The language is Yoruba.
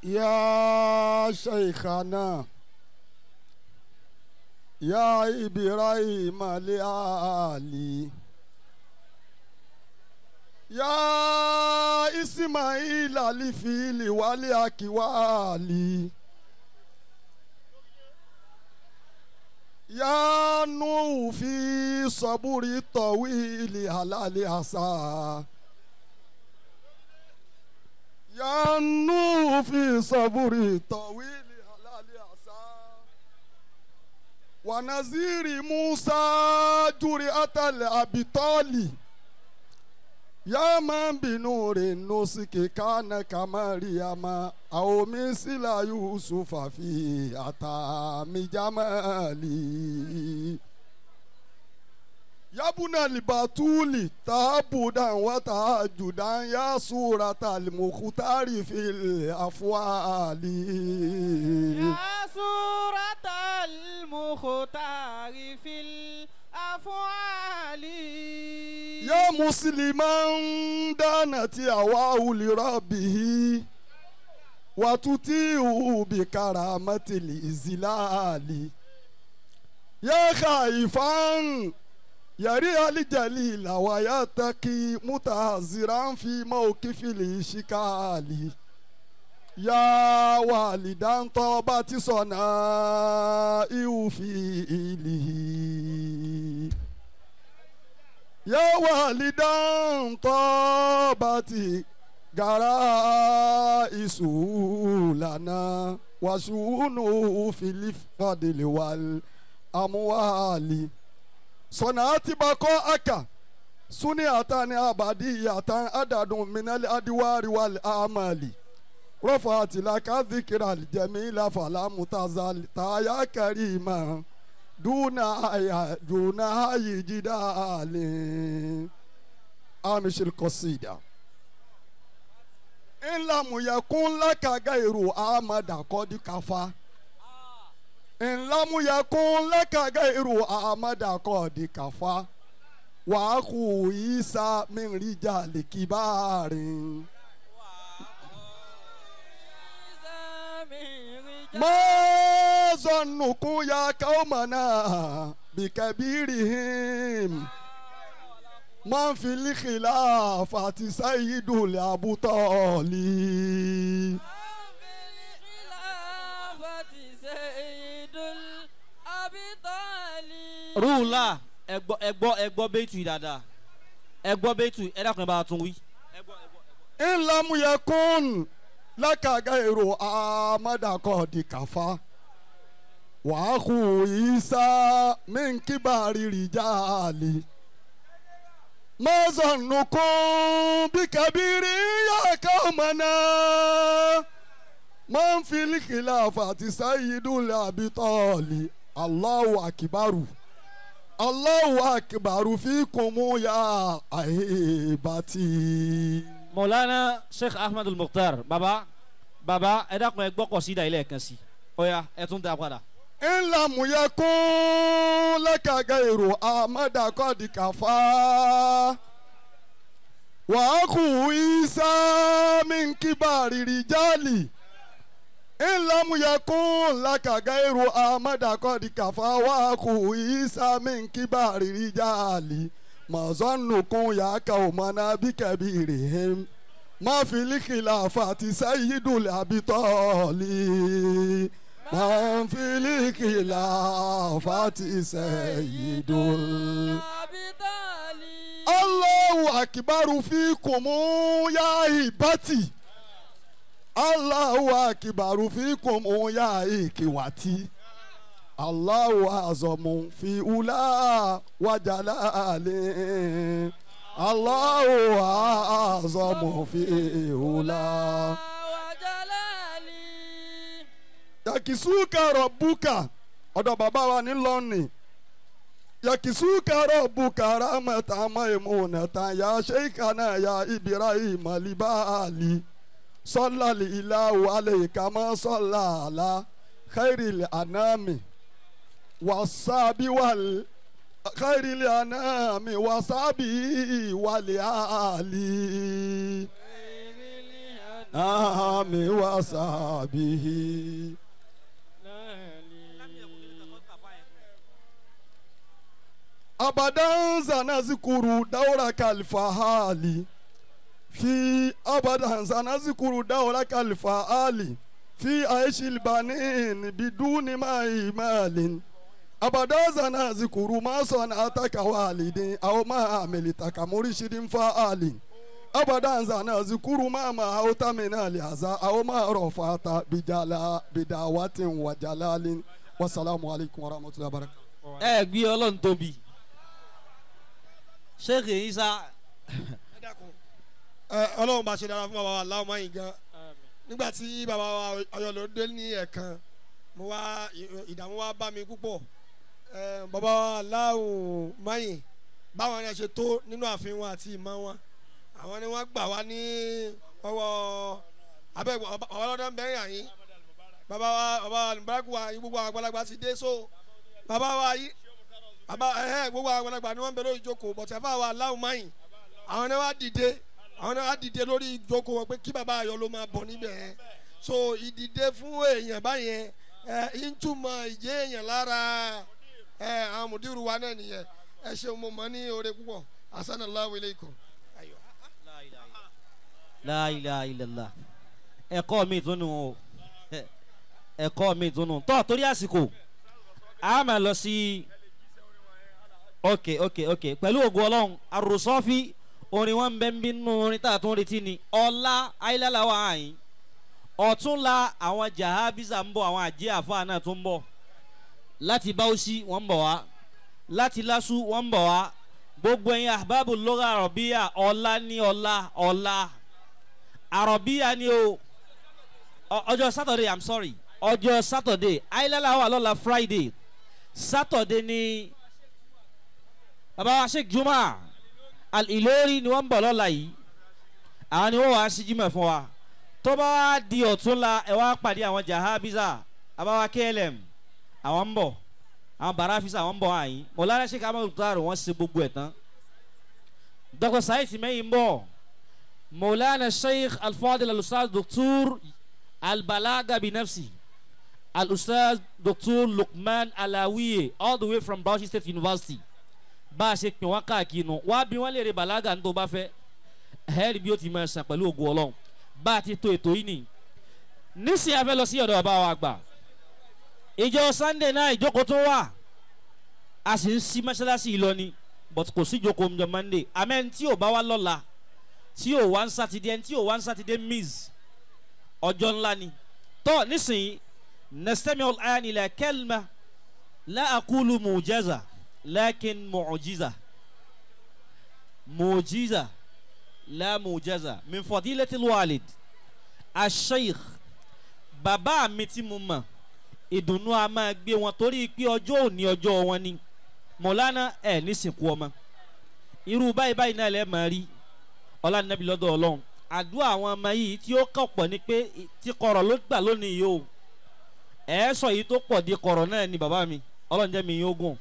يا شيخنا يا إبراهيم لآلي يا إسماعيل لفيل ولأكوالي يا نوح في صبر الطويل على العصا يا نوح في صبر الطويل على العصا ونذير موسى جرأة الأبطال يا من بنور النسك كان كمريم أو مثل يوسف في أتام جمالي يا بن البتول تعبدا وتهجدا يا سورة المختار في الأفعال يا سورة المختار في الأفعال يا مسلما دانت هواه لربه وتطيعه بكرامة الإذلال يا خائفا يري الجليل ويتقي متعذرا في موقف الإشكال يا والدا طابت صنائع في إله يا والدا طابت غرائس لنا وشؤونه في الفضل والأموال صنعت بقاءك سنية أبدية عدد من الأدوار والأعمال رفعت لك الذكر الجميل فلا متزال يا كريما دون دون أي جدال أمش القصيدة إن لم يكن لك غير أحمد قد كفى إن لم يكن لك غير أحمد قد كفى وأخو عيسى من رجال كبار ما ظنكم يا قومنا بكبيرهم من في الخلافة سيد الأبطال Rúùlà ẹgbọ́ ẹgbọ́ bẹ́ẹ̀tù dáadáa ẹgbọ́ bẹ́ẹ̀tù ẹ dákun ẹ bá tún wí. إن لم يكن لك غير أحمد قد كفى وأخو عيسى من كبار الرجال ما ظنكم بكبير يا قومنا من في الخلافة سيد الأبطال الله أكبر الله أكبر فيكم يا أهبتي. Mọ̀lánà Sheikh Ahmed Al-Mukhtar baba baba ẹ dákun ẹ gbọ́ kọ̀sídà ilé ẹ̀kan sí ọ̀ya ẹ tún dá padà. إن لم يكن لك غير أحمد قد كفى وأخو عيسى من كبار الرجال إن لم يكن لك غير أحمد قد كفى وأخو عيسى من كبار الرجال ما ظنكم يا قومنا بكبيرهم ما في الخلافة سيد الأبطال من في الخلافة سيد الأبطال الله أكبر فيكم يا هبتي الله أكبر فيكم يا إخوتي الله أعظم في أولى وجلاله الله أعظم في أولى وجلاله yakisuka rọ̀bùkà ọ̀dọ̀ bàbá wa ní lọ́ọ̀nì yakisuka rọ̀bùkà ramata maimunata ya sheikhana ya Ibrahim alibali sọlá ilahu alayka ma sọlá ala khairil anami wasabi wal khairil anami wasabi wal ali. الأنعام وصحبه أبدا سنذكر دورك الفعال في أبدا سنذكر دورك الفعال في عيش البنين بدون ما مال أبدا سنذكر ما صنعتك والد أو ما عملتك مرشد فعال أبدا سنذكر ما محوت من الأذى أو ما رفعت بجلا بدعوة وجلال والسلام عليكم ورحمة الله وبركاته. Ẹ gbé Ọlọ́run tóbi. Sheikh Isa. Ọlọ́run bá ṣe dára fún bàbá wa láwọn yìí gan. Nígbà tí bàbá wa Ọ̀yọ́ ló dé ní ẹ̀kan, mo wá ìdààmú wá bá mi púpọ̀. Bàbá wa láwọn mayin báwọn ẹ̀ ṣe tó nínú ààfin wọn àti ìmọ̀ wọn. Àwọn ni wọ́n gbà wá ní ọwọ́ abẹ́ bàbá ọlọ́dọ̀ ń bẹ̀rẹ̀ àyín. Bàbá wa bàbá Mubarak wa gbogbo àwọn àgbàlagbà ti dé so. Bàbá wa yìí bàbá gbogbo àwọn àgbàlagbà ni wọ́n ń bẹ lórí ìjókòó bọ̀tẹ́ fún àwọn aláwọ̀ máyìn àwọn náà wá dìde àwọn náà wá dìde lórí ìjókòó wọn pé kí bàbá Ayọ̀ ló máa bọ̀ níbẹ̀ yẹn so ìdìde fún èèyàn báyẹn ẹ ń túmọ̀ ìjẹ́ èèyàn lára ẹ àwọn mùdírù wa náà nìyẹn ẹ ṣeun mo mọ̀ ní oore púpọ̀ assalamu alaykum. La ilaha illallah ẹ̀kọ́ mi tún nù o ẹ̀kọ́ mi tún nù tọ́ torí àsìkò a máa lọ sí ok pẹ̀lú ògo Ọlọ́run àròsọ́fì orin wọn bẹ́ẹ̀ ń bínú orin tá a tún retí ni ọ̀la ayélujára wà áyín ọ̀túnla àwọn jahabiza ń bọ̀ àwọn àjẹ́ àfáà náà tún ń bọ̀ láti Bauchi wọ́n ń bọ̀ wá láti Lásù wọ́n ń bọ̀ wá gbogbo ẹ̀yin ahbabu lugha àrọ̀bíyà ọ̀la ní ọ̀la ọ̀la àrọ̀bíyà ni o ọjọ́ Saturday I'm sorry ọjọ́ Saturday ayélujára wà lọ́la Friday Saturday ni bàbá wa Sheikh Juma Al-Ilori ni wọ́n ń bọ̀ lọ́la yìí àwọn ni wọ́n wá sí jimá fún wa tó bá wá di ọ̀túnla ẹ̀ wá pàdé àwọn jahabiza àbáwá KLM àwọn ń bọ̀ àwọn barafisa àwọn ń bọ̀ àyín mọ̀lára Sheikh Ahmad Mukhtar wọ́n ṣe gbogbo ẹ̀ tán Dr. Saheed Mẹ́yìn ń bọ̀ Mọ̀lára Sheikh Al-Fadil Al-Ustaz Dr. Al-Balaga Binafsi Al-Ustaz Dr. Luqman Alawiye all the way from Bauchi State University bá a ṣe pè wọ́n káàkiri nù wá bí wọ́n lè re bàlágà ní tó bá fẹ́ ẹ̀ẹ́rì bí ó ti máa ṣàn pẹ̀lú ògo Ọlọ́run bá a ti to ètò yìí nì nísìnyí a fẹ́ lọ sí ọ̀dọ̀ bàbá wa àgbà ìjọ Sunday náà ìjókòó tó wà a sì ń sí mọ́ṣáláṣí yìí lọ ni but kò sí ìjókòó ọjọ́ Monday àmẹ́ tí ò bá wá lọ́la tí ò wá ń sátidé tí ò wá ń sátidé miss ọjọ́ ńlá ni tọ́ nísìnyí nastami'u al-an ila kalma la aqulu mujaza lakin mu'jiza mu'jiza la mujaza min fadilatil walid asheikh bàbá mi tí mo mọ̀ ìdùnnú a máa gbé wọn torí pé ọjọ́ òní ọjọ́ wọn ni mọ̀lánà ẹ̀ nísìnkú ọmọ irú báyìí báyìí náà lẹ́ẹ̀ máa rí ọlá nàbí lọ́dọ̀ ọlọ́run àdúrà àwọn ọmọ yìí tí ó kàn pọ̀ ni pé tí kọ̀rọ̀ ló gbà lónìí yìí o ẹ̀ sọ yìí tó pọ̀ di kọ̀rọ̀ náà ni bàbá mi ọlọ́run jẹ́ mi yín ogun